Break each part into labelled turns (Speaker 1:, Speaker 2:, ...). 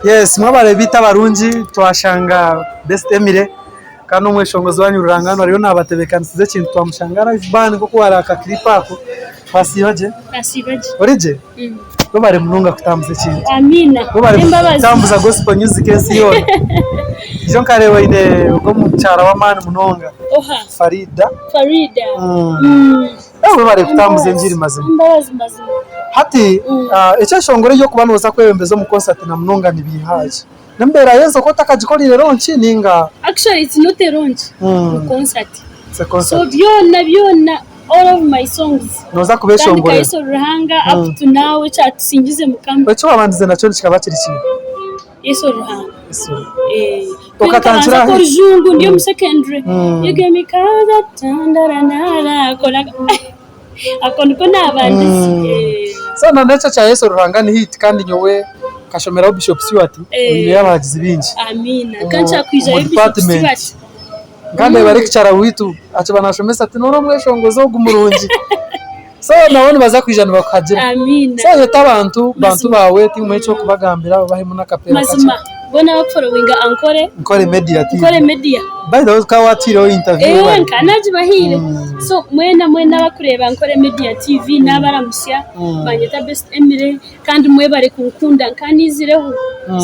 Speaker 1: Yes mwebare beitu abarungi twashanga Best Emily kandi omweshongozi wanyu Ruranganwa ariyo nabatebekanisiza ekintu twamushanga live band nkoku wareba aka clip ako twasiiba gye?
Speaker 2: Twasiiba gye.
Speaker 1: Ori gye? Webare munonga kutambuza ekintu.
Speaker 2: Amiina.
Speaker 1: Webare
Speaker 2: N'embabazi.
Speaker 1: kutambuza gospel music ensi yoona. Ijo nkareeba oine ogwo omukyara w'amaani munonga
Speaker 2: Oha?
Speaker 1: Farida.
Speaker 2: Farida.
Speaker 1: Mm. Webare kutambuza engiri mazima.
Speaker 2: Embabazi mazima.
Speaker 1: Hati ekyeshongoro eby'okuba nooza kwebembeza omu konsati na munonga nibiiha ki? N'embeera y'ensi oku otakagikoriire launch ninga?
Speaker 2: Actually it's not a launch, ni concert.
Speaker 1: It's a concert.
Speaker 2: So byona byona all of my songs.
Speaker 1: Nooza kubeshongorera.
Speaker 2: Kutandika Yesu Ruhanga up to now ekya Tusingize Mukama.
Speaker 1: Eki wabandize nakyo kikaba kiri ki?
Speaker 2: Yesu Ruhanga.
Speaker 1: Yesu Ruhanga.
Speaker 2: Eh.
Speaker 1: Okatandikira
Speaker 2: Nkabanza
Speaker 1: ahi?
Speaker 2: orujungu ndi omu secondary.
Speaker 1: Mm.
Speaker 2: You gave me kaza tandara nara kora ako niko nabandize.
Speaker 1: Mm.
Speaker 2: Eh.
Speaker 1: So na n'ekyo kya Yesu Ruhanga ni hit kandi nyowe nkashomeraho Bishop Stewart
Speaker 2: Eh.
Speaker 1: oineyo abahagizi baingi.
Speaker 2: Amiina.
Speaker 1: Omu-
Speaker 2: Ka nkyakwija
Speaker 1: omu
Speaker 2: Bishop
Speaker 1: department.
Speaker 2: Stewart.
Speaker 1: Nkandeeba lecturer waitu akiba nashomesa ati noora omweshongozi ogu murungi. So nabo nibaza kwija nibakuhagira.
Speaker 2: Amiina.
Speaker 1: So yeta abantu bantu
Speaker 2: Mazima.
Speaker 1: baawe tihaine eky'okubagambira obahemu n'akapeera kakye.
Speaker 2: Mazima boona abakuforowinga Ankore,
Speaker 1: Nkore Media TV.
Speaker 2: Nkore Media.
Speaker 1: By the way okaba watuhireho interview
Speaker 2: Eeh
Speaker 1: webare.
Speaker 2: nka nagibahaire.
Speaker 1: Mm.
Speaker 2: So mwena mwena abakureeba Nkore Media TV nabaramutsya
Speaker 1: Mm.
Speaker 2: banyeta Best Emily. Kandi mwebare kunkunda nkaniizireho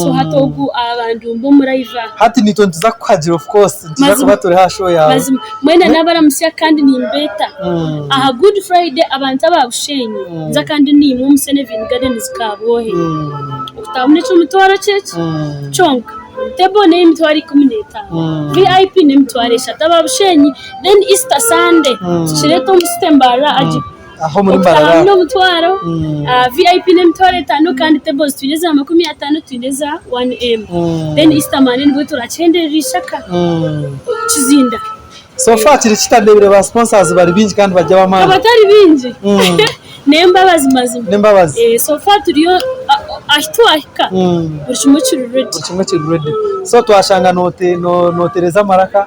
Speaker 2: so hati ogu abandumba omuraiva.
Speaker 1: Hati naitwe nituza kukuhagira of course nituza
Speaker 2: Mazima.
Speaker 1: kuba turi aha show yaawe.
Speaker 2: Mazima mwena nabaramutsya kandi nimbeeta
Speaker 1: Mm.
Speaker 2: aha Good Friday abantu aba Bushenyi
Speaker 1: Mm.
Speaker 2: nza kandi naimwe omu Senevin Gardens Kabwohe
Speaker 1: Mm.
Speaker 2: okutaahamu n'eky'omitwaro kyeki
Speaker 1: Mm.
Speaker 2: kyonka table n'emitwaro 15
Speaker 1: Mm.
Speaker 2: VIP n'emitwaro eshatu aba Bushenyi then Easter Sunday
Speaker 1: Mm.
Speaker 2: tukireete omu City Mbarara agi
Speaker 1: Aho omuri Mbarara.
Speaker 2: Okutaahamu n'omutwaro,
Speaker 1: Mm.
Speaker 2: ah, VIP n'emitwaro etaano kandi tables twine eza 50 twine eza 1M.
Speaker 1: Mm.
Speaker 2: Then Easter Monday nibwo turakyenderera eishaka
Speaker 1: Mm.
Speaker 2: kizinda.
Speaker 1: So far kiri kitandebire ba sponsors bari bingi kandi bari ab'amaani.
Speaker 2: Abatari bingi
Speaker 1: Mm.
Speaker 2: n'embabazi mazima.
Speaker 1: N'embabazi.
Speaker 2: Eh, so far turiyo ah, ahi twahika
Speaker 1: Mm.
Speaker 2: buri kimwe kiri ready.
Speaker 1: Buri kimwe kiri ready. So twashanga noote no- nootereza amaraka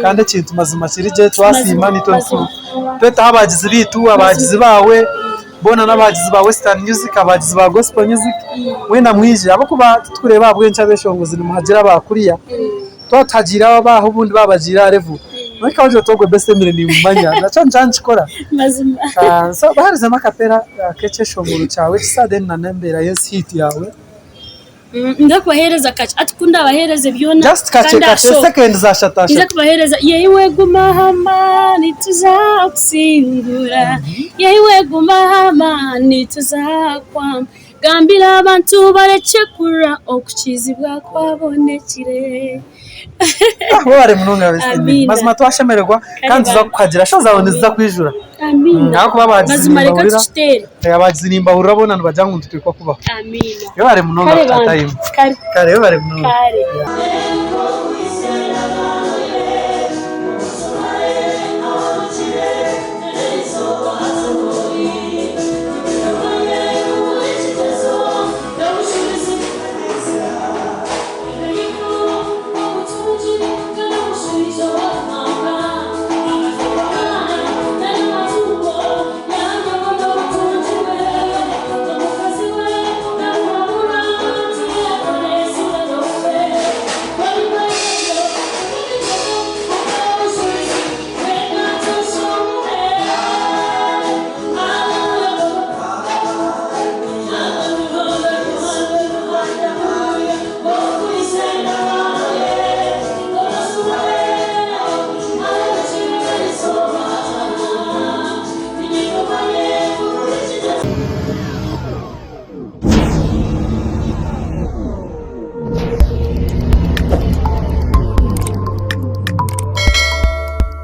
Speaker 1: Kandi ekintu mazima kiri gye twasiima nitwe twetaho abahagizi baitu, abahagizi baawe boona n'abahagizi ba western music, abahagizi ba gospel music mwena mwije ahabw'okuba titukureeba ahabw'enki abeshongozi nimuhagira aba kuriya twaba tuhagiire abo abaaha obundi baabagiire aha level nohika wagira oti ogwo Best Emily nimumanya nakyo nikyo nikikora so baheerezemu akapera ak'ekyeshongoro kyawe ekisa then na n'embeera y'ensi hit yaawe.
Speaker 2: Ninza kubaheereza kakye hati ku ndaabaheereze byona
Speaker 1: Just kakye
Speaker 2: kandi aha
Speaker 1: kakye
Speaker 2: show
Speaker 1: seconds ashatu
Speaker 2: ninza
Speaker 1: ashatu.
Speaker 2: kubaheereza yeiwe guma hama nituza kusingura yeiwe guma hama nituza kwama gambira abantu barekye kurira okukizibwa kwabonekire.
Speaker 1: Ah, webare munonga Best Emily.
Speaker 2: Amiina.
Speaker 1: Mazima twashemererwa kandi tuza kukuhagira show zaawe niziza kwijura.
Speaker 2: Amiina.
Speaker 1: Ahabw'okuba abahagizi
Speaker 2: Mazima reka
Speaker 1: nimbahurira
Speaker 2: tukiteere.
Speaker 1: Eh, abahagizi nimbahurira boona nibagira ngu nituteekwa kubaho.
Speaker 2: Amiina.
Speaker 1: Webare munonga
Speaker 2: Kare
Speaker 1: kutuha
Speaker 2: bantu.
Speaker 1: time.
Speaker 2: Kare.
Speaker 1: Kare webare munonga.
Speaker 2: Kare.